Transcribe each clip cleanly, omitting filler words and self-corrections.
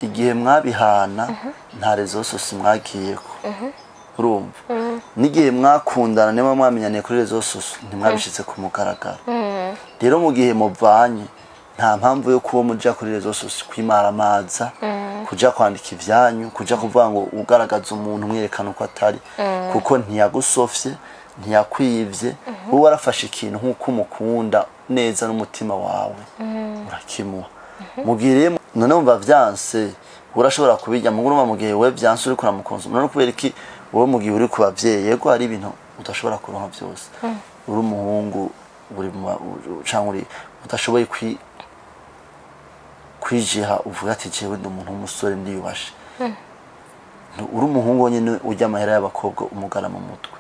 Igihe mwabihana nta réseaux sociaux mwagiyeko, urumva, n'igihe mwakundana, niba mwamenyaniye kuri réseaux sociaux, ntimwabishitse ku mugaragaro. Rero mu gihe muvanye, nta mpamvu yo kuba muja kuri réseaux sociaux kwimaramaza, kuja kwandika ivyanyu, kuja kuvuga ngo ugaragaza umuntu umwerekana uko atari, kuko ntiyagusofye, ntiyakwivye. Wowe warafashe ikintu nk'uko umukunda neza n'umutima wawe, urakimuha. Mu gihe rero none wumva vyanse, urashobora kubirya mu nguruma. Mu gihe wewe vyanse uriko uramukonsoma, none kubera iki wowe mu gihe uri ku bavyeyi? Yego, hari ibintu udashobora kuronka vyose, uri umuhungu, uri canke uri udashoboye kwijiha, uvuga ati: "Jewe ndi umuntu w'umusore, ndiyubashe." Uri umuhungu wonyene urya amahera y'abakobwa, umugara mu mutwe,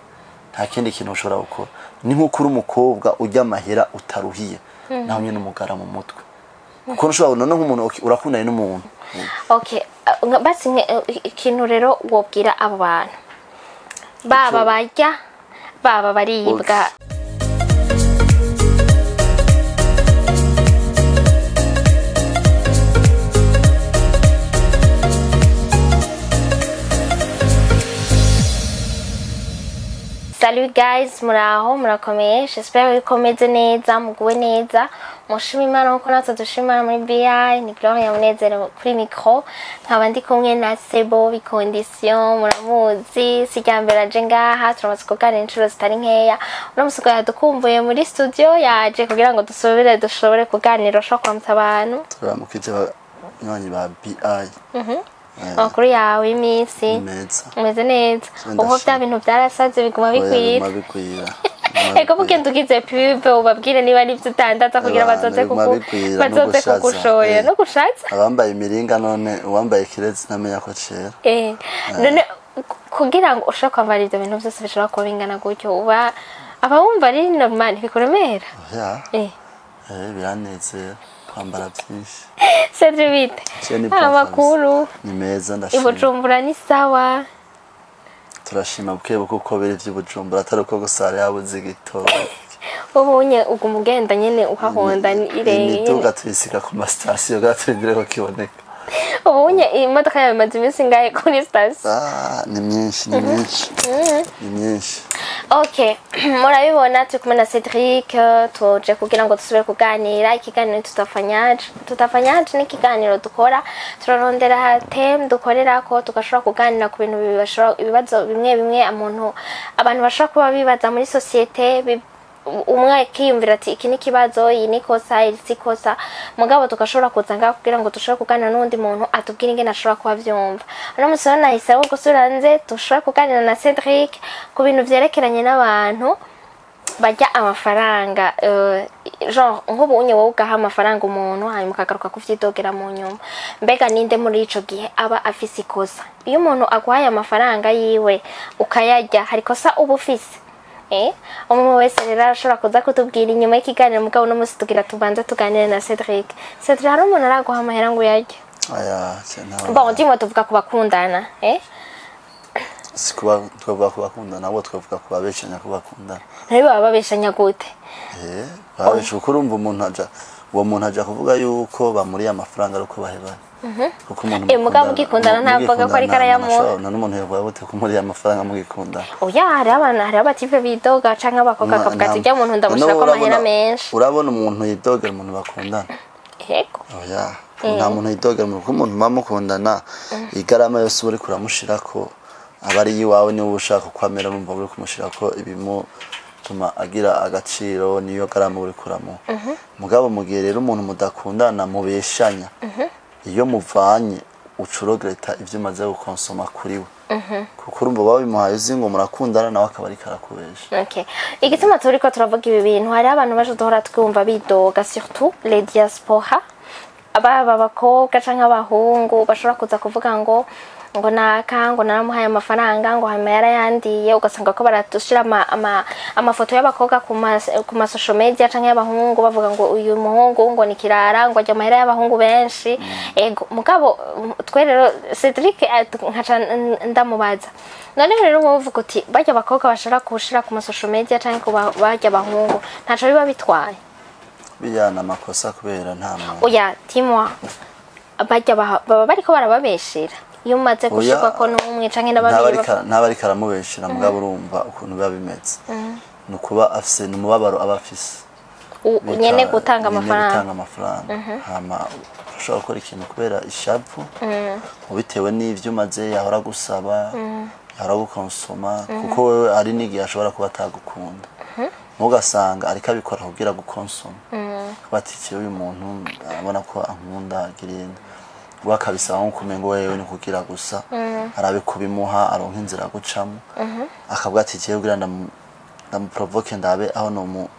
nta kindi kintu ushobora gukora. Ni nk'uko uri umukobwa urya amahera utaruhiye, naho nyene umugara mu mutwe, kuko ntushobora none nk'umuntu urakundanye n'umuntu. Okay, basi ikintu rero wobwira abo bantu, baba barya, baba baribwa. Salut guys, muraho, murakomeye? J'espère yuko meze neza, muguwe neza, mushima Imana nkuko natwe dushima Imana muri BI. Ni Gloria Munezero kuri micro, nkaba ndi kumwe na Sebo Bicondition. Muramuzi, si irya mbere aje ngaha, turamaze kuganira inshuro zitari nkeya. Uno musi ngo yadukumbuye muri studio, yaje kugira ngo dusubire dushobore kuganira. Ushobora kuramutsa abantu. Turamukije abanywanyi ba BI. Amakuru yawe y'iminsi? Meza. Umeze neza? Ndashima. Ubu bya bintu byarasaze, biguma Oya, bikwira. biguma bikwira. Ego, bugenda ugize pub, ubabwire niba ari ibyo utandaza kugira Ebana, bazoze biguma kuku bikwira, no bazoze gushaza, kugushorera. No gushaza. Abambaye imiringa, none uwambaye ikirezi ntamenya ko cera. None kugira ngo ushobore kwambara ibyo bintu byose bishobora kuba bingana gutyo, uba aba wumva ari normal, bikuremera? Oya. Biranezera kwambara byinshi. Cedric, bite? Je ni bon. Amakuru? Ni meza, ndashima. Ibujumbura ni sawa? Turashima buke buke uko biri vy'Ibujumbura, atari uko gusa hari habuze igitoro. Ubunye uguma ugenda nyene ukahonda irenge. Imiduga tuyisiga ku masitasiyo kugira turindire ko kiboneka. Ubunye imodoka yawe imaze iminsi ingahe kuri sitasiyo? Ah, ni myinshi, ni myinshi, ni myinshi. Ok, murabibona, turi kumwe na Cedric, tuje kugira ngo dusubire kuganira. Ikiganiro tutafanyaje, tutafanyaje ni ikiganiro dukora, turarondera thème dukorerako, tugashobora kuganira ku bintu bibashobora, ibibazo bimwe bimwe umuntu, abantu bashobora kuba bibaza muri société, umwe akiyumvira ati: "Iki ni ikibazo, iyi ni kosa, iri si kosa." Mugabo tugashobora kuza ngaha kugira ngo dushobore kuganira n'uwundi muntu atubwire ingene ashobora kuba avyumva. Uno musi rero nahisemo gusubira nze dushobore kuganira na Cedric ku bintu vyerekeranye n'abantu barya amafaranga, genre nk'ubu unye wowe ugaha amafaranga umuntu, hanyuma ukagaruka kuvyidogera mu nyuma. Mbega ninde muri ico gihe aba afise ikosa? Iyo umuntu aguhaye amafaranga yiwe ukayarya, hari ikosa uba ufise? Umwe wese rero arashobora kuza kutubwira inyuma y'ikiganiro. Mugabo uno musi tugira tubanze tuganire na Cedric. Cedric, hari umuntu araguha amahera ngo uyarye? Aya, nta. Bon, ndimo tuvuga ku bakundana, eh? Si kuba twavuga ku bakundana, ahubwo twavuga ku babeshanya ko bakundana. Nayo baba babeshanya gute? Babesha kuko urumva umuntu aja, uwo muntu aja kuvuga yuko bamuriye amafaranga ari uko bahebanye, kuko umuntu Mugabo mugikundana ntavuga ko ariko arayamuha. Nta n'umuntu yovuga gute kumuriye amafaranga mugikundana? Oya, hariho abantu, hariho abatipe bidoga canke abakobwa akavuga ati: "Urya muntu ndamushirako amahera menshi." Urabona umuntu yidogera umuntu bakundana? Yego. Oya, nta muntu yidogera umuntu, kuko umuntu muba mukundana, igarama yose uba uriko uramushirako aba ari iwawe. Niba ushaka uko amera, urumva uri kumushirako ibimutuma agira agaciro, niyo garama uri kuramuha. Mugabo mu gihe rero umuntu mudakundana mubeshanya, iyo muvanye uca uregretta ivyo umaze gukonsoma kuri we, kuko urumva babimuhaye uzi ngo murakundana, nawe akaba ariko arakubesha. Okay. Igituma turiko turavuga ibi bintu, hariho abantu baje duhora twumva bidoga, surtout les diaspora, baba abakobwa canke abahungu, bashobora kuza kuvuga ngo naka ngo naramuhaye amafaranga, ngo hanyuma yarayandiye. Ugasanga ko baradushira amafoto y'abakobwa ku ma social media canke y'abahungu, bavuga ngo uyu muhungu ngo ni kirara, ngo arya amahera y'abahungu benshi. Ego, mugabo twe rero Cedric, nkaca ndamubaza: none rero wowe uvuga uti barya abakobwa bashobora kushira ku ma social media canke ku barya abahungu, ntaco biba bitwaye? Bijyana amakosa kubera nta muntu Oya, dis-moi. Bajya baba bariko barababeshera iyo umaze gushikwa ko n'umwe canke n'ababiri. Ntaba ariko aramubeshera, mugabo urumva ukuntu biba bimeze, ni ukuba afise, ni umubabaro aba afise. Nyene gutanga nyene amafaranga. Gutanga amafaranga, hama ushobora gukora ikintu kubera ishavu, bitewe n'ivyo umaze yahora gusaba, yahora gukonsoma, kuko wewe hari n'igihe ashobora kuba atagukunda, mugasanga ariko abikora kugira gukonsoma, bati uyu muntu arabona ko ankunda agirenda, we akabisaba nko kumengo wewe ni kugira gusa arabe kubimuha, aronka inzira gucamo, akavuga ati jewe kugira ndamuprovoke, ndabe aho nomu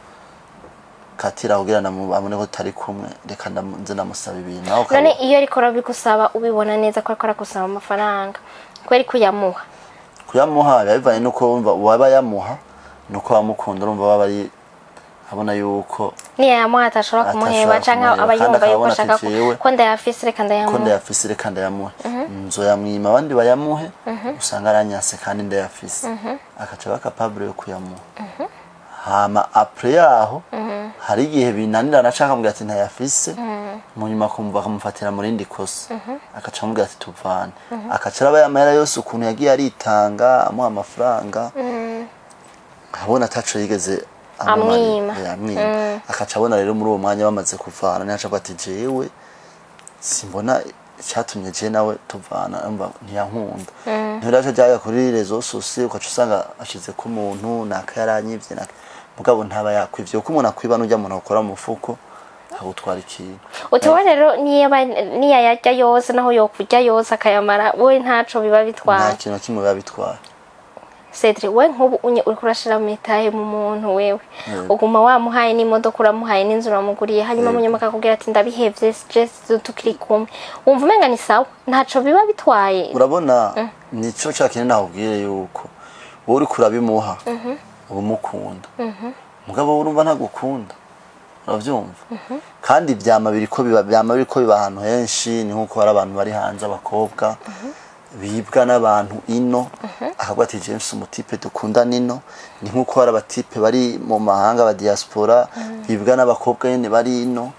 katira kugira abone ko tutari kumwe, reka nze ndamusaba ibintu nawe None iyo ariko arabigusaba, ubibona neza ko ariko aragusaba amafaranga, kubera ko uyamuha? Kuyamuha biba bivanye n'uko wumva uwaba yamuha nuko wamukunda, urumva baba ari abona yuko niyayamuha atashobora kumuheba atashobora canke kumuheba, aba kandi yumva yuko akabona ashaka ati jewe ko ndayafise, reka ko ndayamuha. Ndayafise, reka ndayamuhe, nzoyamwima abandi bayamuhe, usanga aranyase kandi ndayafise, akaca aba capable yo kuyamuha. Hama après yaho hari igihe binanirana, canke akamubwira ati ntayafise, mu nyuma akumva akamufatira mu rindi kosa, akaca amubwira ati tuvane, akaca araba ya mahera yose ukuntu yagiye aritanga amuha amafaranga, abona ataco yigeze amumarira. Amwima. Amwima, akaca abona rero muri uwo mwanya bamaze kuvana, niho aca avuga ati jewe simbona icyatumye je nawe tuvana, umva ntiyankunda. Ntiraca ajya kuri réseaux sociaux, ugaca usanga ashize ko umuntu naka yaranyivye naka, mugabo ntaba yakwivye, kuko umuntu akwiba n'ujya muntu akora mu mufuko akagutwara ikintu. Uti wowe rero niyayarya yose, naho yokurya yose akayamara, wowe ntaco biba Nta bitwaye? kintu na kimwe biba bitwaye. Cedric, we nk'ubu unye uriko urashira mu itahe mu muntu, wewe Yego. uguma wamuhaye n'imodoka, uramuhaye n'inzu, uramuguriye, hanyuma Yego. munyuma akakubwira ati ndabihevye, je tukiri kumwe, wumva umenga ni sawa, ntaco biba bitwaye? Urabona, nico ca kintu nakubwire yuko wowe uriko urabimuha uba umukunda, mugabo wowe urumva ntagukunda, uravyumva? Kandi vyama biriko biba ahantu henshi, ni nkuko hari abantu bari hanze, abakobwa bibwa n'abantu ino, akavuga ati James umutipe dukunda nino, ni nkuko hari abatipe bari mu mahanga ba diaspora bibwa n'abakobwa nyene bari ino,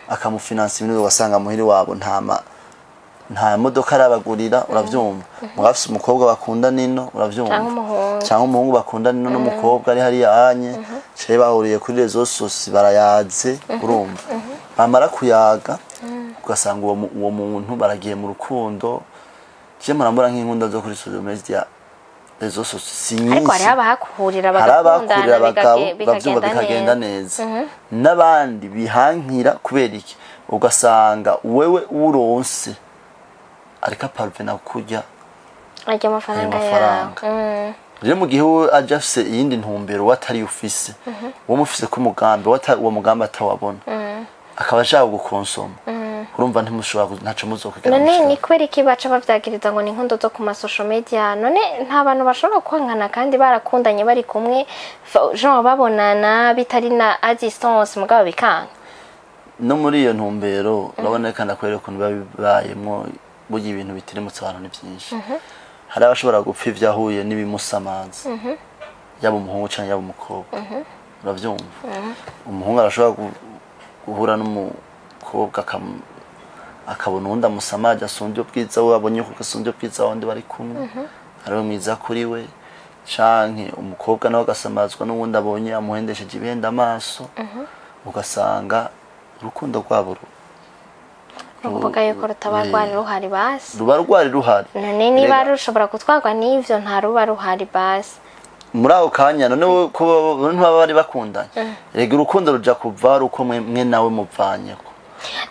akamufinansa ibintu, ugasanga muhiri wabo nta modoka arabagurira, uravyumva? Mugabo afise umukobwa bakunda nino, uravyumva? Canke umuhungu. Canke umuhungu bakunda nino n'umukobwa ari hariya anye cye, bahuriye kuri réseaux sociaux, barayaze, urumva? Bamara kuyaga ugasanga uwo muntu baragiye mu rukundo. Je murambura nk'inkunda zo kuri social media, réseaux sociaux, si Ariko nyinshi. hariho abahakurira Hari abakurira bagakundana, abagabo bavyumva, bikagenda bikagenda neza. neza, n'abandi bihankira. Kubera iki? Ugasanga wewe uronse ariko aparvena kurya arya ayo amafaranga yawe. mafaranga. Rero mu gihe we aje afise iyindi ntumbero we atari ufise, uwo mufise ko umugambi we uwo mugambi atawabona, akaba ashaka gukonsoma, urumva ntimushobora ntaco muzokwigera None mushikako. ni kubera iki baca bavyagiriza ngo ni inkundo zo ku ma social media? None nta bantu bashobora kwankana kandi barakundanye, bari kumwe, genre babonana bitari na à distance, mugabo bikanga? No muri iyo ntumbero, urabona, reka ndakwereka ukuntu biba bibayemwo. Burya ibintu bitirimutse abantu ni byinshi. Hari abashobora gupfa ivyo ahuye n'ibimusamaza, yaba umuhungu cyangwa yaba umukobwa, uravyumva? Umuhungu arashobora guhura n'umukobwa akabona uwundi amusamaje asumbye ubwiza we, abonye ko asumbye ubwiza wundi bari kumwe, ari we mwiza kuri we, canke umukobwa nawe agasamazwa n'uwundi abonye amuhendesheje ibihenda amaso, ugasanga urukundo rwabo Ni ukuvuga yuko rutaba rwari ruhari basi? Ruba rwari ruhari. None niba Rega, rushobora gutwarwa n'ivyo, ntaruba ruhari basi? Muri ako kanya none we ko ntibaba bari bakundanye, rega urukundo ruja kuva ari uko mwe nawe muvanyeko.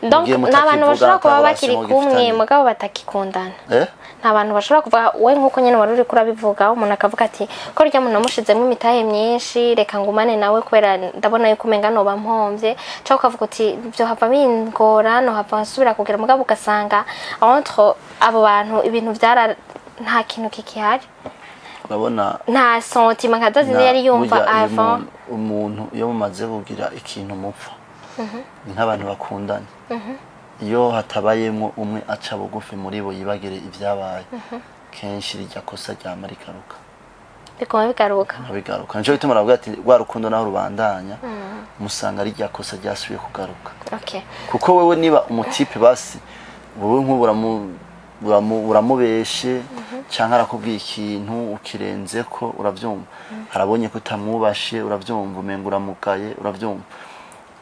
Donc Mugiye ni abantu mutakivuga, bashobora kuba ata bakiri relation kumwe mugifitanye. mugabo batakikundana? Eh? Nta bantu bashobora kuvuga we nk'uko nyine wari uri kurabivuga, umuntu akavuga ati ko rya muntu namushizemo imitahe myinshi, reka ngumane nawe kubera ndabona yuko umenga noba mpombye, cyangwa ukavuga uti ibyo hava bingora, nohava nsubira kugira, mugabo ugasanga entre abo bantu ibintu byara nta kintu kikihari. Urabona, Nta sentiment nka za zindi yari yumva burya iyo avant. Umuntu iyo mumaze kugira ikintu mupfa, ni nk'abantu bakundanye, iyo hatabayemo umwe aca bugufi muri bo yibagire ibyabaye, kenshi rirya kosa ryama rigaruka. Biguma bigaruka. Bigaruka. Nico gituma navuga ati rwa rukundo naho rubandanya, musanga rirya kosa ryasubiye kugaruka. Kuko wewe niba umutipe basi Wowe nk'ubu uramubeshe canke arakubwiye ikintu ukirenzeko, uravyumva, arabonye ko utamwubashe, uravyumva, umenga uramugaye, uravyumva.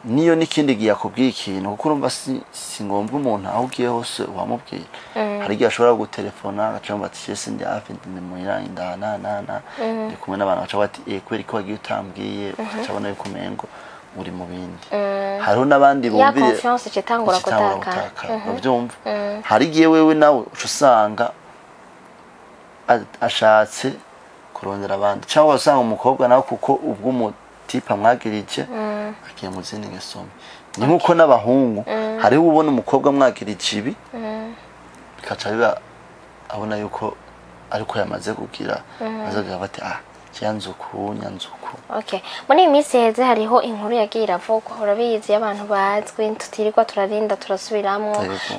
Niyo n'ikindi gihe akubwiye ikintu, kuko urumva si ngombwa umuntu aho ugiye hose wamubwira. Hari igihe ashobora gutelefona agaca yumva ati: "Jese ndi hafi, ndi muhira, indana na na ndi kumwe n'abantu." Baca bati: "Eh, kubera ko wagiye utambwiye?" Ugaca abona yuko umengo uri mu bindi. Hariho n'abandi Ya bumvire confiance icitangura icitangura gutakara. Gutakara, uravyumva. Hari igihe wewe nawe uca usanga ashatse kurondera abandi, cyangwa usanga umukobwa nawe, kuko ubwo umutipe amwagirije, agiye mu zindi ngeso mbi. Ni nk'uko n'abahungu, hariho ubona umukobwa amwagirije ibi, bikaca biba abona yuko ariko yamaze kugira, maze kugira bati: "Ah, nyanzuku nyanzuku." Okay. Muri iyi minsi heze hariho inkuru yagiye iravugwa, urabizi, y'abantu bazwi tutirirwa turarinda turasubiramwo.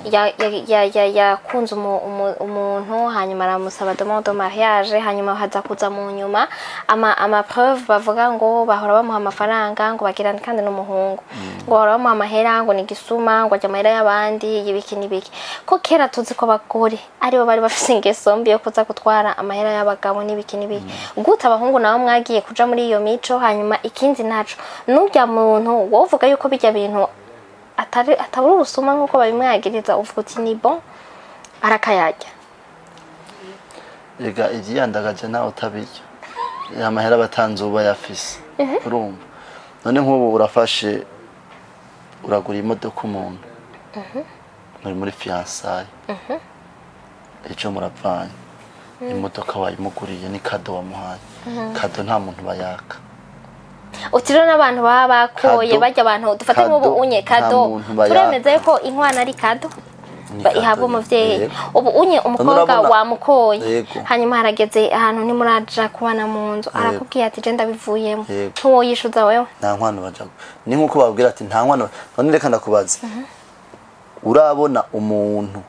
Yego. Yakunze umuntu, hanyuma aramusaba demande de mariage, hanyuma haza kuza mu nyuma ama preuve bavuga ngo bahora bamuha amafaranga, ngo bagirane kandi n'umuhungu, ngo bahora bamuha amahera, ngo ni gisuma, ngo ajya amahera y'abandi, ibiki n'ibiki. Ko kera tuzi ko abagore aribo bari bafise ingeso mbi yo kuza gutwara amahera y'abagabo n'ibiki n'ibiki, gute abahungu nabo mwagiye kuja muri iyo mico? Hanyuma ikindi naco, n'urya muntu wovuga yuko bijya bintu atari atabura ubusuma nk'uko babimwagiriza, uvuga uti ni bon, arakayarya? Rega ivyiyandagaje ntawe utabirya. Amahera abatanze uba yafise, urumva. None nk'ubu urafashe uragura imodoka umuntu muri fiançailles, ejo muravanye, imodoka wayimuguriye, ni cadeau wamuhaye. Cadeau nta muntu bayaka. Uti rero n'abantu baba bakoye Cadeau. bajya abantu dufate nk'ubu Cadeau, unye nta cadeau muntu bayaka. Turemeza yuko inkwano ari cadeau Ni cadeau ihabwa umuvyeyi. Yego. Ubu unye umukobwa wamukoye, Yego. hanyuma harageze ahantu ntimuraja kubana mu nzu, arakubwiye ati: "Je ndabivuyemo." Yego. Ntiwoyishuza wewe? Nta nkwano baja, ni nkuko babwira ati nta nkwano. None reka ndakubaza, urabona umuntu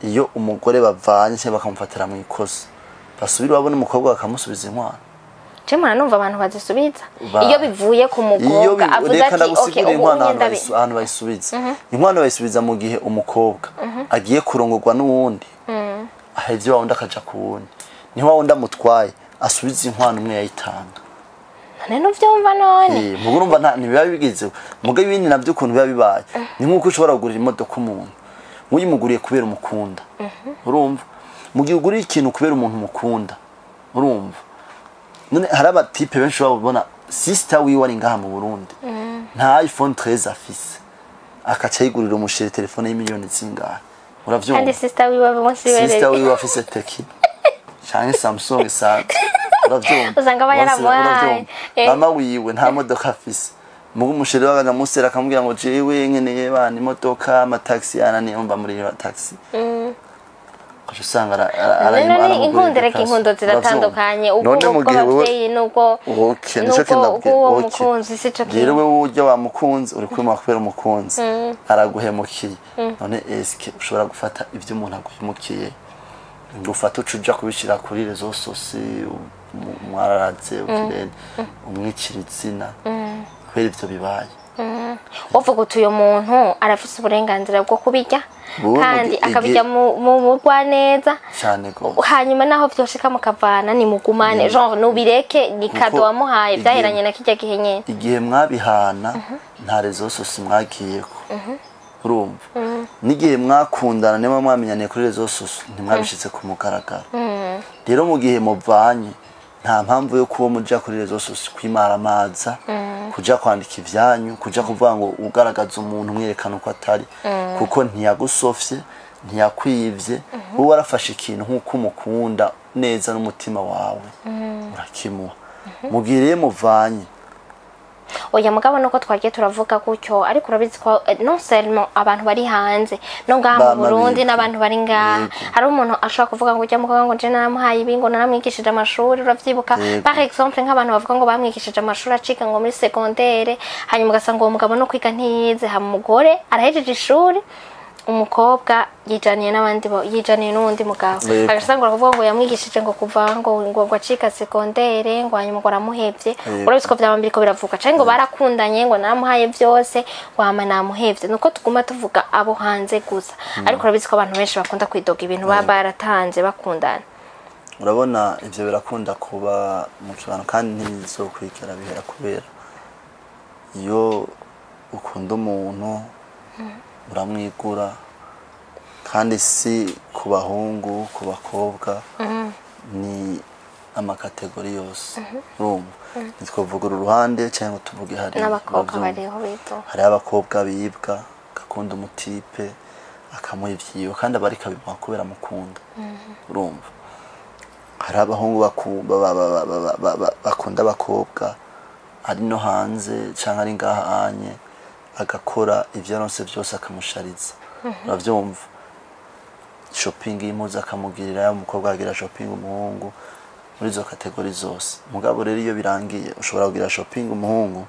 iyo umugore bavanye cyangwa bakamufatira mu ikosa, basubira babona umukobwa bakamusubiza inkwano? Je mpora numva abantu bazisubiza iyo bivuye ku Iyo mukobwa avuze reka ati: "Okay, ndagusigurire ubu inkwano unye ahantu ndabi." ahantu bayisubiza. Inkwano bayisubiza mu gihe umukobwa agiye kurongorwa n'uwundi, ahevye wa wundi akaja ku wundi, niho wa wundi amutwaye asubiza inkwano umwe yayitanga. None ntuvyumva none? Eh, mugo urumva ntibiba bigize mugo. Ibindi navyo ukuntu biba bibaye ni nk'uko ushobora kugurira imodoka umuntu uyimuguriye kubera umukunda, urumva. Mu gihe uguriye ikintu kubera umuntu umukunda, urumva. None hari abatipe benshi babona sister wiwe ari ngaha mu Burundi, nta iPhone 13 afise, akaca yigurira umuchéri telefone y'imiliyoni zingahe, uravyumva. Kandi sister wiwe munsi Sister wiwe wiwe afise Tecno canke Samsung isanzwe, uravyumva. Usanga aba yaramuhaye. Uravyumva. Eh. Mama wiwe nta modoka afise, mugo umuchéri we akamusera akamubwira ngo: "Jewe nkeneye bana imodoka, amataxi yananiye." Umva, muri taxi ugaca usanga None aramugurira inkundira ikaso. inkundo ziratandukanye, Uravyumva? ubwo None mu gihe wewe bw'abavyeyi n'ubwo Okay, nico n'ubwo kindabwira. bw'uwo Okay. mukunzi sico Rero kimwe. wewe urya wamukunze, uri kwima kubera umukunzi araguhemukiye. None eske ushobora gufata ivyo umuntu aguhemukiye ngo ufate uca uja kubishira kuri réseaux sociaux, umwararaze, ukirene umwicira izina kubera ivyo bibaye? Uvuga uti uyu muntu arafise uburenganzira bwo kubirya Wowe mu kandi akabirya mu mugwaneza. Cane gose. Hanyuma naho vyoshika mukavana, nimugumane, genre nubireke, ni cadeau wamuhaye, vyaheranye na kirya gihe nyene. Igihe mwabihana nta réseaux sociaux mwagiyeko, urumva. N'igihe mwakundana, niba mwamenyaniye kuri réseaux sociaux, ntimwabishitse ku mugaragaro. Rero mu gihe muvanye, nta mpamvu yo kuba muja kuri réseaux sociaux kwimaramaza, kuja kwandika ivyanyu, kuja kuvuga ngo ugaragaza umuntu umwerekana uko atari, kuko ntiyagusofye, ntiyakwivye. Wowe warafashe ikintu nk'uko umukunda neza n'umutima wawe, urakimuha. Mu gihe rero muvanye, Oya, mugabo nuko twagiye turavuga gutyo, ariko urabizi ko non seulement abantu bari hanze, no ngaha mu Bama Burundi biga. n'abantu bari ngaha. Yego. Hari umuntu ashobora kuvuga ngo ujya mukobwa ngo je naramuhaye ibi, ngo naramwigishije amashuri, uravyibuka? Yego. Par exemple nk'abantu bavuga ngo bamwigishije amashuri acika ngo muri secondaire, hanyuma ugasanga uwo mugabo no kwiga ntiyize, hama umugore arahejeje ishuri. Umukobwa yijaniye n'abandi, yijaniye n'uwundi mugabo, agasanga kuvuga ngo yamwigishije ngo kuva ngo acika secondaire, ngo hanyuma ngo aramuhevye. Urabizi ko vyaba biriko biravuga, canke ngo barakundanye, ngo naramuhaye vyose, ngo hama namuhevye. Nuko tuguma tuvuga abo hanze gusa, ariko urabizi ko abantu benshi bakunda kwidoga ibintu baba baratanze bakundana. Urabona, ivyo birakunda kuba mu kibano kandi ntibizokwigera bihera, kubera iyo ukunda umuntu uramwigura, kandi si ku bahungu, ku bakobwa, ni ama catégories yose. Urumva, ntitwovuga uru ruhande cyangwa ngo tuvuge hariya. N'abakobwa Uravyumva? bariho bidoga. Hariho abakobwa bibwa, agakunda umu type akamuha ivyiwe, kandi aba ariko abimuha kubera amukunda. Urumva, hari abahungu bakunda abakobwa, ari no hanze canke ari ngaha anye, agakora ivyo aronse vyose akamushariza. Uravyumva, shopping y'impuzu akamugirira, yaba umukobwa agira shopping umuhungu, muri izo catégories zose. Mugabo rero iyo birangiye, ushobora kugira shopping umuhungu,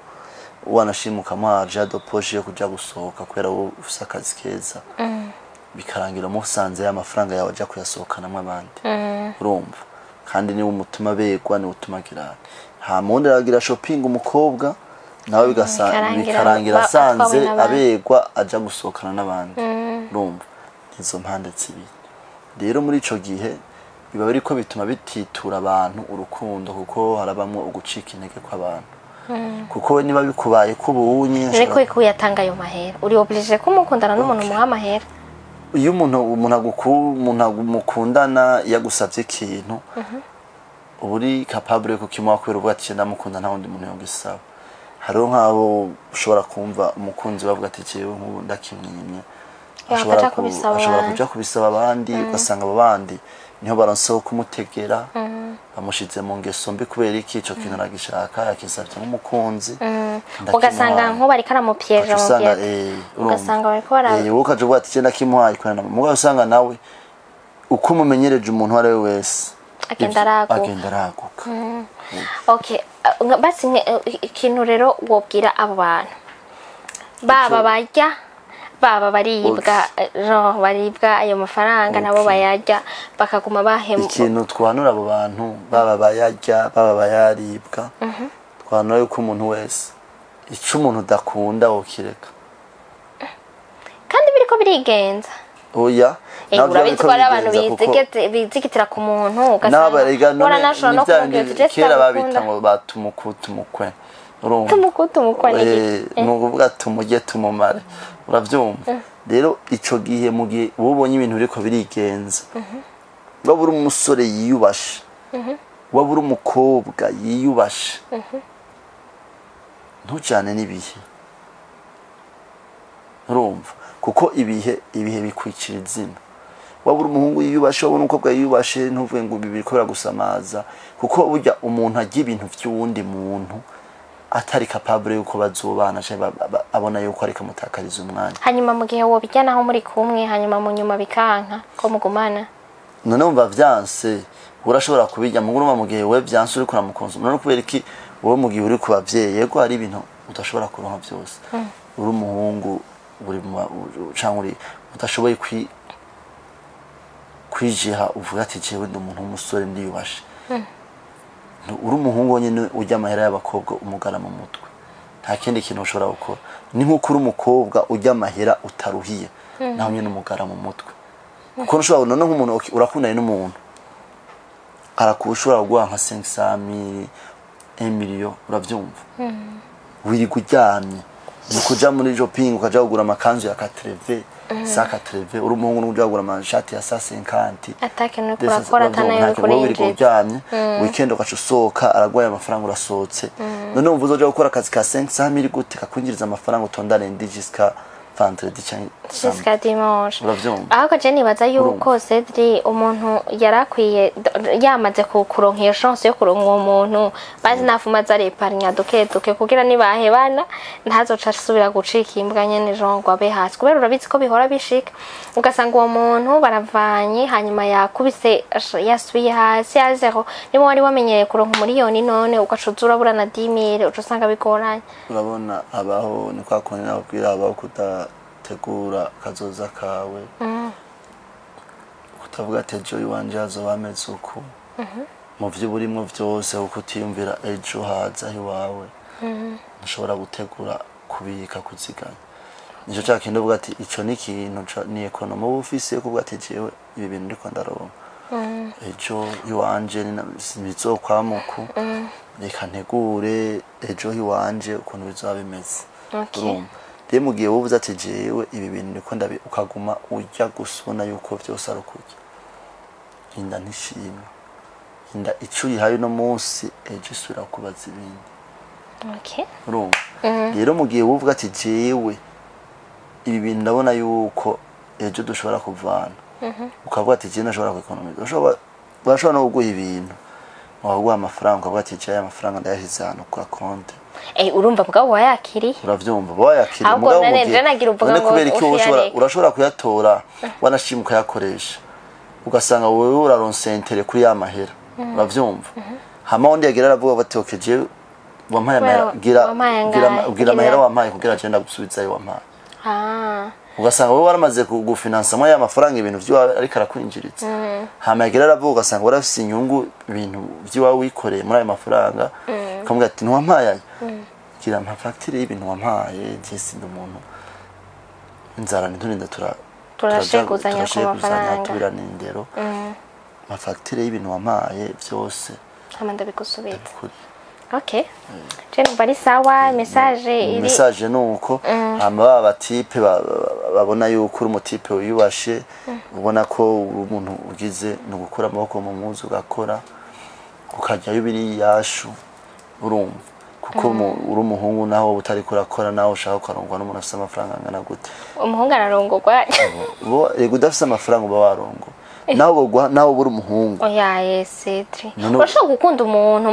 wanashima ukamuha argent de poche yo kuja gusohoka kubera wowe ufise akazi keza, bikarangira umusanze ya mafaranga yawe aja kuyasohokanamwo abandi. Urumva, kandi niwe umutuma begwa, niwe utuma agira. Hama uwundi aragira shopping umukobwa nawe, bikarangira bikarangira asanze atwawe n'abandi. Abegwa aja gusohokana n'abandi. Urumva, izo mpande zibiri rero muri ico gihe biba biriko bituma bititura abantu urukundo, kuko harabamwo ugucika intege kw'abantu, kuko we niba bikubaye ko ubunye Ariko ko uyatanga ayo mahera, uri obligé ko mukundana n'umuntu umuha amahera? Iyo umuntu mukundana yagusavye ikintu, uba uri capable yo kukimuha, kubera uvuga ati ndamukunda, nta wundi muntu yogisaba. Hariho nk'abo ushobora kumva umukunzi bavuga ati jewe nk'ubu ndakimwimye, ashobora Bakaja kubisaba ashobora abandi. kuja kubisaba abandi, ugasanga abo bandi niho baronseho kumutegera, bamushize mu ngeso mbi. Kubera iki? Ico kintu aragishaka, yakisavye nk'umukunzi, ndakimuhaye. Ugasanga nk'ubu ariko aramupiyeje Ugaca usanga amupiyete. urumva. Ugasanga bariko bara Wowe ukaja uvuga ati je ndakimuhaye kubera mugabo usanga nawe uko umumenyereje umuntu uwo ari we wese, Agenda araguka. Agenda araguka. Okay, basi ikintu rero wobwira abo bantu baba barya, baba baribwa, genre baribwa ayo mafaranga nabo bayarya bakaguma bahemu. Ikintu twanura abo bantu, baba bayarya, baba bayaribwa, twanura yuko umuntu wese, ico umuntu udakunda wokireka. Kandi biriko birigenza. Oya. Navyo Urabizi biriko ko hari abantu birigenza kuko bizigitira ku muntu, ugasanga n'abarega none waranashobora ni no bya kumubwira bindi uti je kera babita sitagukunda. ngo batumuku tumukwe. Urumva? Tumuku tumukwa ni iki? Ni ukuvuga tumurye tumumare. Uravyumva rero, ico gihe mu gihe wowe ubonye ibintu biriko birigenza, waba uri umusore yiyubashe, waba uri umukobwa yiyubashe, ntujane n'ibihe. Urumva, kuko ibihe bikwicira izina. Waba uri umuhungu yiyubashe, waba uri umukobwa yiyubashe, ntuvuge ngo ibi biriko biragusamaza, kuko burya umuntu arya ibintu vy'uwundi muntu atari capable yuko bazobana, canke abona yuko ariko amutakariza umwanya. Hanyuma mu gihe wobijya naho muri kumwe, hanyuma mu nyuma bikanka ko mugumana? None wumva vyanse, urashobora kubirya mu urumva, mu gihe we vyanse uriko uramukonsoma. None kubera iki wowe mu gihe uri ku bavyeyi, yego hari ibintu udashobora kuronka vyose, uri umuhungu uri canke uri udashoboye kwijiha, uvuga ati jewe ndi umuntu w'umusore ndiyubashe. Uri umuhungu wonyene urya amahera y'abakobwa, umugara mu mutwe, nta kindi kintu ushobora gukora. Ni nk'uko uri umukobwa urya amahera utaruhiye, naho nyene umugara mu mutwe, kuko ntushobora. None nk'umuntu urakundanye n'umuntu, arakushobora kuguha nka 500 mille, 1 million. Uravyumva, wirirwa uryamye, ni kuja muri shopping ukaja kugura amakanzu ya 80 sa 80, uri umuhungu n'uja kugura amashati ya sa 50. Atakintu uriko urakora, atanayo uriko Wowe wirirwa urinjiza. uryamye, weekend ugaca usohoka, aragwaye amafaranga, urasohotse. None wumva uzoja gukora akazi ka 500 mille gute kakwinjiriza amafaranga, utonda lundi jusqu'à vendredi canke samedi? Jusqu'à dimanche. Uravyumva? Ahubwo je nibaza yuko Cedri umuntu yarakwiye yamaze kuronka iyo chance yo kuronka uwo muntu, bazi nafuma areparnya duke duke, kugira nibahebana ntazoca asubira gucika imbwa nyene, genre ngo abe hasi. Kubera urabizi ko bihora bishika, ugasanga uwo muntu baravanye, hanyuma yakubise yasubiye hasi ya zéro. Niba wari wamenyereye kuronka umuriyoni, none ugaca uza urabura na 10 000, uca usanga bigoranye. Urabona, abaho ni kwa kundi nakubwira, habaho kuda Kudategura kazoza kawe, kutavuga ati ejo iwanje hazoba hameze uku, mu vyo uburimwo vyose, kuko utiyumvira ejo haza iwawe, ntushobora gutegura, kubika, kuziganya. Nico ca kintu uvuga ati ico ni ikintu ni économie uba ufise yo kuvuga ati jewe ibi bintu ndiko ndaronka, ejo iwanje bizokwamuku, reka ntegure ejo iwanje ukuntu bizoba bimeze. Urumva rero, mu gihe wowe uvuze ati jewe ibi bintu ndiko ndabi, ukaguma urya gusa, ubona yuko vyose ari ukurya, inda ntishima. Inda ico uyihaye uno munsi, ejo isubira kubaza ibindi. Urumva rero, mu gihe wowe uvuga ati jewe ibi bintu ndabona yuko ejo dushobora kuvana, ukavuga ati jewe ndashobora kwéconomiser, urashobora no kuguha ibintu, wakaguha amafaranga, ukavuga ati jewe aya mafaranga ndayashyize ahantu kwa konte. Urumva mugabo wayakiriye. Uravyumva, wayakiriye. Ahubwo Mugabo mu none gihe je nagira uvuga none ngo kubera iki wowe ushobora ufiyareka. Urashobora kuyatora, wanashima ukayakoresha, ugasanga wowe uraronse intérêt kuri ya mahera, uravyumva? Hama undi yagira aravuga bati okay, jewe wampaye amahera, Wewe, gira wampaye gira angahe? gira amahera wampaye kugira je ndagusubizayo wampaye. Ugasanga wowe waramaze gufinansamwo ya mafaranga ibintu vy'iwawe ariko arakwinjiriza, hama yagira aravuga, ugasanga warafise inyungu ibintu vy'iwawe wikoreye muri ayo mafaranga, ukamubwira ati ntiwampaye aya, gira mpa fagitire y'ibintu wampaye, je sindi umuntu inzara, ntiturinda Turasheguzanya ku turasheguzanya, mafaranga. Tubirana indero, mpa fagitire y'ibintu wampaye byose. Hama ndabigusubiza. Kuri Okay, je numva ari sawa, message iri Message ni uko. Hama ba ba types babona yuko uri umu type wiyubashe, ubona ko uri umuntu ugize, ni ugukura amaboko mu muzu, ugakora, ukajyayo biri yashu, urumva? Kuko uri umuhungu, naho wowe utariko urakora, nawe ushaka ukarongwa n'umuntu afise amafaranga angana gute? Umuhungu ararongorwa. Bo rego, udafise amafaranga uba warongo, naho boguha, naho uba uri umuhungu. Oya ye Cedri, None urashobora gukunda umuntu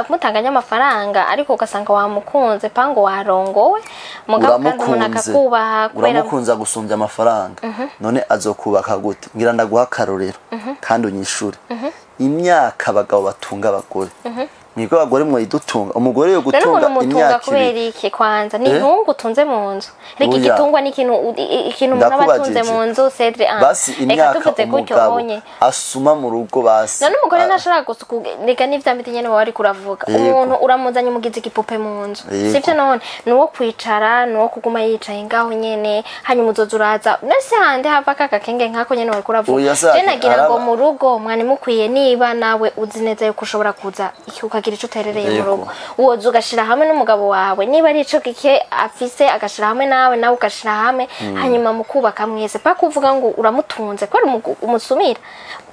mutanganya amafaranga, ariko ugasanga wamukunze pango warongowe, mugabo kandi umuntu Uramukunze, akakubaha kubera uramukunze agusumbya amafaranga, none azokubaka gute? Ngira ndaguha akarorero kandi unyishure. Imyaka abagabo batunga abagore, mwebwe abagore mwayidutunga, umugore yo None gutunga umuntu umutunga imyaka kubera 2. iki? Kwanza ni Eh? intungu utunze mu nzu. Reka, Oya. igitungwa ni ikintu ikintu umuntu aba atunze Ndakubajije. mu nzu, Cedri, ah. Basi Reka imyaka tuvuze gutyo umugabo onye asuma mu rugo, basi. None umugore ntashobora gusuku? Reka, n'ivya mbiti nyene wari kuravuga. Yego. Umuntu uramuzanye, umugize igipupe mu nzu. Yego. Sivyo? None ni uwo kwicara, ni uwo kuguma yicaye ngaho nyene, hanyuma uzoza uraza nese hande hava kaka kenge nkako nyene wari kuravuga. Oya, Je nagira ngo araba- mu rugo mwani mukwiye, niba nawe uzi neza yuko ushobora kuza ukagira ico uterereye mu Yego. rugo, woza ugashira hamwe n'umugabo wawe, niba ari ico gike afise agashira hamwe nawe, nawe ugashira hamwe, hanyuma mukubaka mwese, paka uvuga ngo uramutunze kubera umusumira,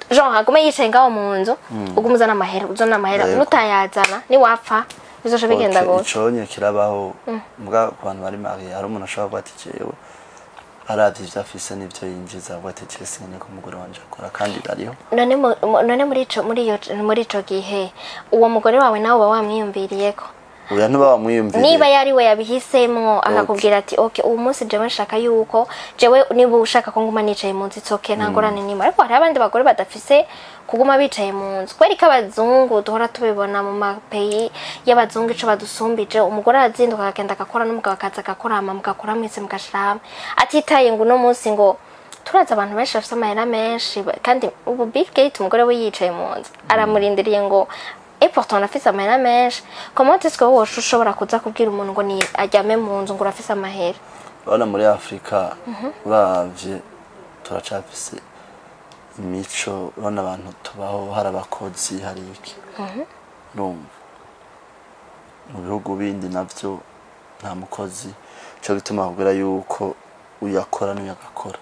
genre agume yicaye ngaho mu nzu, ugume uzana amahera, uzana amahera. Yego. Nutayazana niwapfa bizoca bigenda Okay, gute? Iconye kirabaho mbwa ku bantu bari mariés. Hari umuntu ashobora kuba ati jewe, aravye ivyo afise n'ivyo yinjiza, avuga ati jewe sinkeneye ko umugore wanje akora, kandi bariho. None none muri ico gihe uwo mugore wawe nawe uba wamwiyumviriyeko? Oya, ntuba wamwiyumviriye. Niba yari we yabihisemwo, akakubwira ati okay, uyu munsi jewe nshaka yuko jewe, niba ushaka ko nguma nicaye mu nzu, it's okay, nta ngorane nimwe. Ariko hariho abandi bagore badafise kuguma bicaye mu nzu, kubera ko abazungu duhora tubibona mu ma pays y'abazungu, ico badusumbije, umugore arazinduka akagenda agakora, n'umugabo akaza agakora, hama mugakora mwese mugashira hamwe, atitaye ngo uno munsi ngo turazi abantu benshi bafise amahera menshi, kandi ubu Bill Gates umugore we yicaye mu nzu aramurindiriye ngo, et pourtant afise amahera menshi. Comment est-ce que wowe ushobora kuza kubwira umuntu ngo ni aryame mu nzu ngo urafise amahera? Urabona, muri Afurika uravye turacafise imico, urabona abantu tubaho hari abakozi, hari iki, urumva? Mu bihugu bindi navyo nta mukozi, ico gituma bakubwira yuko uyakora n'uyagakora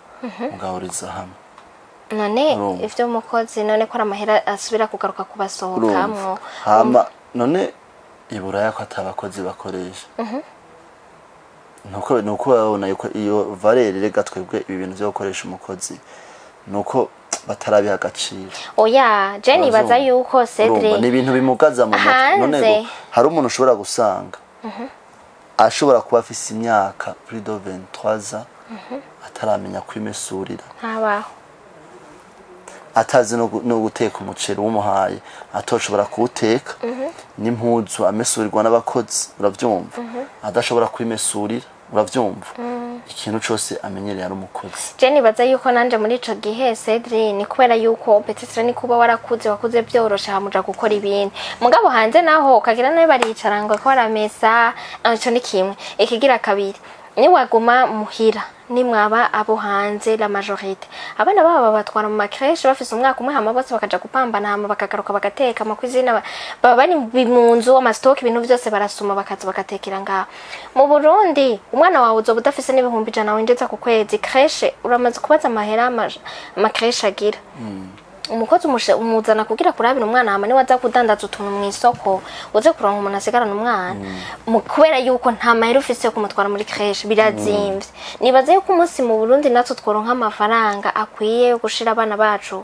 mugahuriza hamwe. None Urumva. ivyo umukozi, none ko ari amahera asubira kugaruka kubasohokamwo? Urumva, hama none iburaya ko ata bakozi bakoresha, nuko babona yuko iyo valeur. Rega twebwe ibi bintu vyo gukoresha umukozi nuko batarabiha agaciro. Oya, je nibaza Urazumva? yuko Urumva, Cedric ni ibintu bimugaza mu mutwe. None Hanze. ngo hari umuntu ushobora gusanga ashobora kuba afise imyaka plus de 23 ans ataramenya kwimesurira, Ntabaho. atazi no guteka umuceri, wumuhaye atoshobora kuwuteka, n'impuzu amesurirwa n'abakozi, uravyumva? Adashobora kwimesurira, uravyumva? Ikintu cose amenyereye ari umukozi. Je nibaza yuko nanje muri ico gihe, Cedri, ni kubera yuko peut-être ni kuba warakuze, wakuze byoroshe, hamuja gukora ibindi. Mugabo hanze naho ukagira nawe baricara ngo ko baramesa. Ico ni kimwe. Ikigira kabiri, niwaguma muhira, nimwaba abo hanze, la majorité abana babo babatwara mu ma crèches bafise umwaka umwe, hama bose bakaja gupambana, hama bakagaruka bagateka ama cuisine, baba bari mu nzu, ama stock, ibintu byose barasuma, bakaza bagatekera ngaho. Mu Burundi umwana wawe uzoba udafise n'100,000 winjiza ku kwezi, crèche uramaze kubaza amahera ama crèches agira. Umukozi umuzana kugira kurabira umwana, hama niwe aza kudandaza utuntu mu isoko, uze kuronka umuntu asigarana umwana. Kubera yuko nta mahera ufise yo kumutwara muri crèche, birazimvye. Nibaza yuko umunsi mu Burundi natwe tworonka amafaranga akwiye yo gushira abana bacu,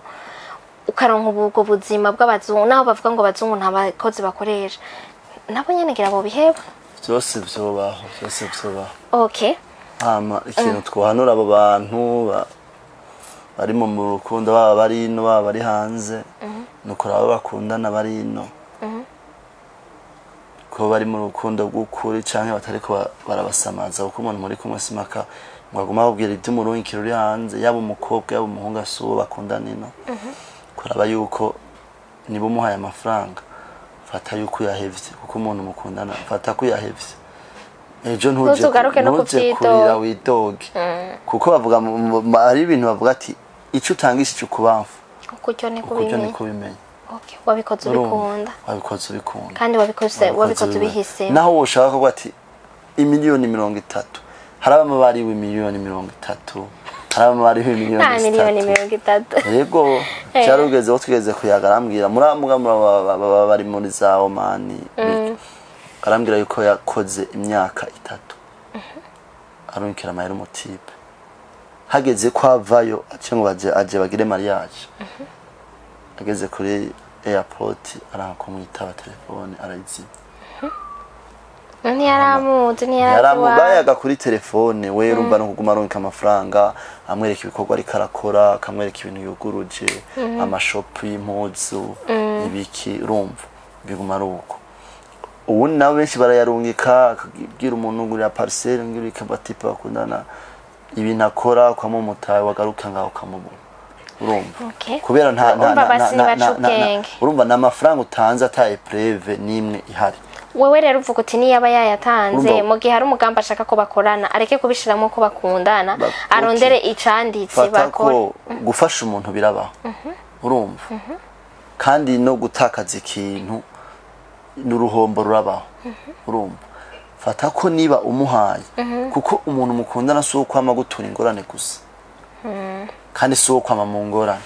ukaronka ubwo buzima bw'abazungu, naho bavuga ngo abazungu nta bakozi bakoresha, nabo nyene ngira bo biheba. Byose vyobaho, byose vyobaho. Hama ikintu twohanura abo bantu bari mu rukundo, baba bari ino, baba bari hanze, ni ukuraba abo bakundana bari ino ko bari mu rukundo rw'ukuri canke batariko barabasamaza, kuko umuntu muri kumwe simaka ngo aguma ababwira ivy'umurungikiro uri hanze, yaba umukobwa yaba umuhungu, asi uwo bakundana ino. Kuraba yuko niba umuhaye amafaranga, fata yuko uyahevye, kuko umuntu mukundana fata ko uyahevye, ejo ntuje Ntuzugaruke no ntuze kuvyidoga. Kurira widoge, kuko bavuga hari ibintu bavuga ati ico utangishije ukubamfu ukuryo ni ukuryo kubimenya. Niko ubimenya. Okay. Wabikoze Urumva? ubikunda. Wabikoze ubikunda. Kandi wabikoze ubihisemo. Naho woshaka kuvuga ati imiliyoni 30, hari abama bariwe imiliyoni 30, hari abama bariwe Nta imiliyoni miliyoni 3. 30. Yego. Cyarugeze aho twigeze kuyaga, arambwira muramuga baba bari muri za Omani, arambwira yuko yakoze imyaka 3 arungikira amahera umu type, hageze ko avayo ace ngo baje aje bagire mariage, ageze kuri airport aranga kumwitaba, telefone arayizima. Ntiyaramuzi, ntiyarazi iwawe. Yaramubayaga kuri telefone, we urumva no kuguma arungika amafaranga, amwereka ibikorwa ariko arakora, akamwereka ibintu yuguruje, ama shop y'impuzu, ibiki, urumva biguma ari uko. Ubundi nabo benshi barayarungika, akabwira umuntu ngurira parcelle, ngurira ba type bakundana ibintu akora, ukamumutaye, wagaruka ngaho ukamubura, urumva. Kubera nta Urumva basi baca ubwenge. Urumva ni amafaranga utanze ata preuve n'imwe ihari. Wewe rero uvuga uti niyaba yayatanze, Urumva- mu gihe hari umugambi ashaka ko bakorana, areke kubishiramo ko bakundana, arondere icanditse Fata bakore. ko gufasha umuntu birabaho, urumva, kandi no gutakaza ikintu n'uruhombo rurabaho. Urumva, fata ko niba umuhaye, kuko umuntu mukundana si uwo kwama gutura ingorane gusa, kandi si uwo kwama mu ngorane.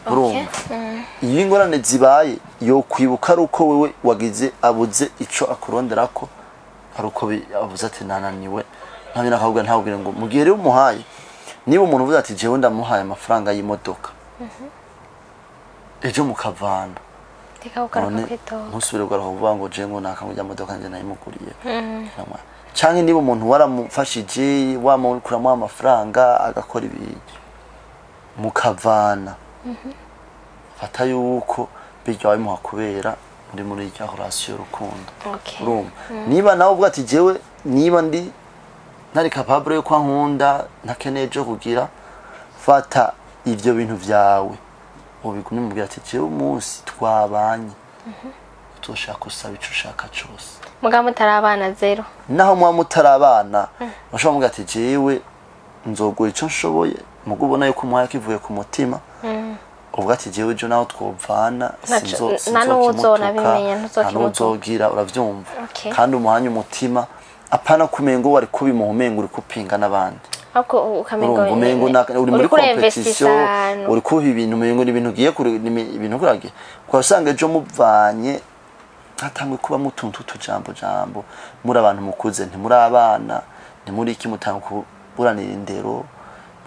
Urumva, iyo ingorane zibaye yo kwibuka ari uko wewe wagize abuze ico akuronderako, ari uko avuze ati nananiwe, ntabwo nakabwira ntabwira ngo mu gihe rero umuhaye, niba umuntu uvuze ati jewe ndamuhaye amafaranga y'imodoka, ejo mukavana, Reka kugaruka none kwitoga. Ntusubire kugaruka kuvuga ngo je ngo nakamurya modoka nje nayimuguriye. Canke niba umuntu waramufashije, wamukuramo amafaranga agakora ibintu, mukavana, fata yuko birya wabimuha kubera muri rya relation y'urukundo. Urumva, niba nawe uvuga ati jewe niba ndi ntari capable yo kwa nkunda, ntakeneye ejo kugira, fata ivyo bintu vyawe ubigume, mubwira ati jewe umunsi twabanye uzoshaka usaba ico ushaka cose. Mugabo mutarabana, zero. Naho muba mutarabana, bashobora kumubwira ati jewe nzogura ico nshoboye, mugo ubona yuko umuhaye kivuye ku mutima, uvuga ati jewe ejo naho twovana Nta n'uwuzonabimenya, nta ntuzokimutuka. n'uwuzogira, uravyumva. Okay. Kandi umuhanye umutima, apana kumengo wari kubimuha, umengo uri kupinga n'abandi. Ahubwo ukamengo Urumva umengo uri muri uriko urainvestisa compétition, ahantu. uri kuha ibintu, umengo ni ibintu ugiye kure, ni ibintu kuragiye, ukaba usanga ejo muvanye hatangwe kubamo utuntu tw'utujambo jambo. Muri abantu mukuze, ntimuri abana, ntimuri iki, mutanga kuburanira indero,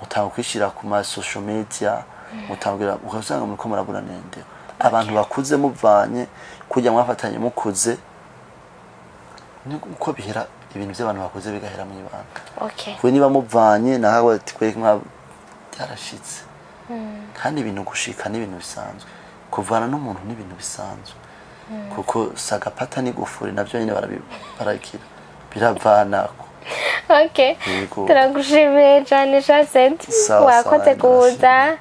mutanga kwishira ku ma social media, mutangira ukasanga muriko muraburanira indero. Abantu bakuze muvanye kujya mwafatanye mukuze, ni uko bihera, ibintu by'abantu bakuze bigahera mu ibanga. We niba muvanye nawe ati kwereka mwa byarashitse, kandi ibintu gushika ni ibintu bisanzwe, kuvana n'umuntu ni ibintu bisanzwe, kuko sagapata n'igufuri nabyo nyine baragira, biravanako. Okay. Yego. Turagushimiye cyane Shasenti. Sawa, Wakoze sawa, kuza.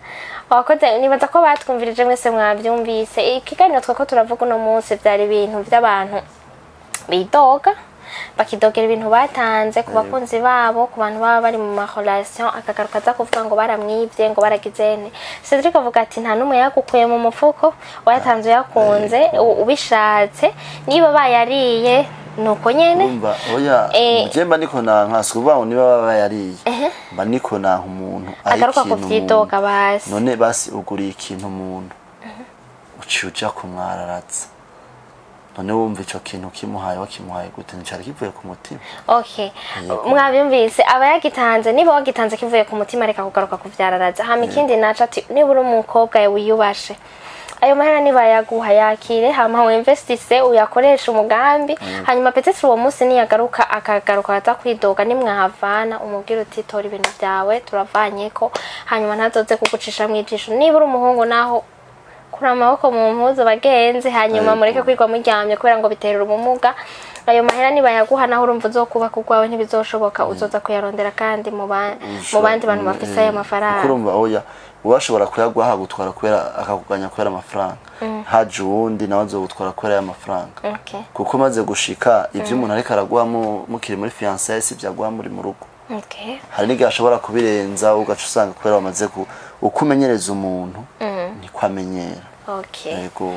Wakoze, nibaza ko batwumvirije mwese mwabyumvise. Ikiganiro twako turavuga uno munsi byari ibintu by'abantu bidoga, bakidogera ibintu batanze ku bakunzi babo, ku bantu baba bari mu marelation, akagaruka aza kuvuga ngo baramwibye, ngo baragizene. Cedric avuga ati nta n'umwe yagukuye mu mufuko, wayatanze uyakunze, ubishatse, niba bayariye nuko nyene. Urumva, oya, je mba niko nanka, si ukuvuga ngo niba baba yariye, mba niko nanka umuntu aha Agaruka ikintu kuvyidoga umuntu. basi. None basi uguriye ikintu umuntu, uciye uja kumwararatsa, none wumva ico kintu kimuhaye wakimuhaye gute? Nticari kivuye ku mutima. Okay, mwabyumvise, aba yagitanze, niba wagitanze kivuye ku mutima, reka kugaruka kuvyararaza. Hama ikindi naco ati niba uri umukobwa wiyubashe, ayo mahera niba yaguha yakire, hama winvestise, uyakoreshe umugambi. Hanyuma peut-être uwo munsi niyagaruka, akagaruka aza kwidoga, nimwahavana umubwire uti tora ibintu byawe, turavanyeko, hanyuma ntazoze kugucisha mw'ijisho. Niba uri umuhungu naho, kura amaboko mu mpuzu bagenzi, hanyuma mureke kwigwa muryamye kubera ngo biterera ubumuga. Ayo mahera nibayaguha naho, urumva uzokubaka urwawe, ntibizoshoboka, uzoza kuyarondera kandi mu bandi bantu bafise ayo mafaranga. Kuko urumva, oya, uwashobora kuyaguha akagutwara kubera akakuganya kubera amafaranga, haje uwundi nawe azogutwara kubera ayo mafaranga. Kuko umaze gushika, ivyo umuntu ariko araguha mukiri muri fiançailles si ivyo aguha muri mu rugo. Hari n'igihe ashobora kubirenza, ugaca usanga kubera wamaze ku uko umenyereza umuntu niko amenyera. Yego.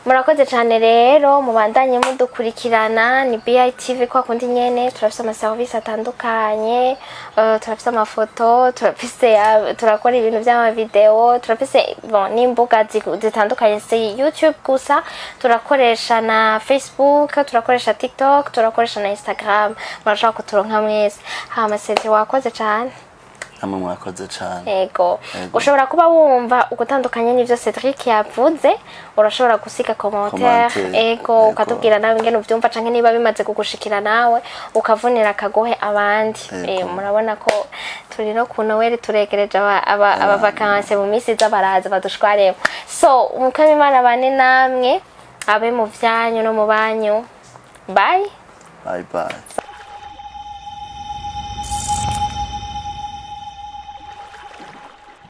Murakoze cyane rero, mubandanye mudukurikirana, ni BITV kwa kundi nyene. Turafise amaserivisi atandukanye, turafise amafoto, turafise turakora ibintu by'amavideo, turafise bon, n'imbuga zitandukanye, si YouTube gusa, turakoresha na Facebook, turakoresha TikTok, turakoresha na Instagram. Murashobora kuturonka mwese. Hama Cedric, wakoze cyane. Namwe mwakoze cane. Ego. Ego. Ushobora kuba wumva ugutandukanye n'ivyo Cedric yavuze, urashobora gusiga commentaire. Commentaire. Ego, Ego. ukatubwira nawe ingene uvyumva, canke niba bimaze kugushikira nawe, ukavunira akagohe abandi. Ego. Murabona ko turi no ku Noel, turegereje aba vacances, mu minsi iza baraza badushwaremo. So, Umukama Imana bane namwe, abe mu vyanyu no mu banyu. Bye. Bye bye.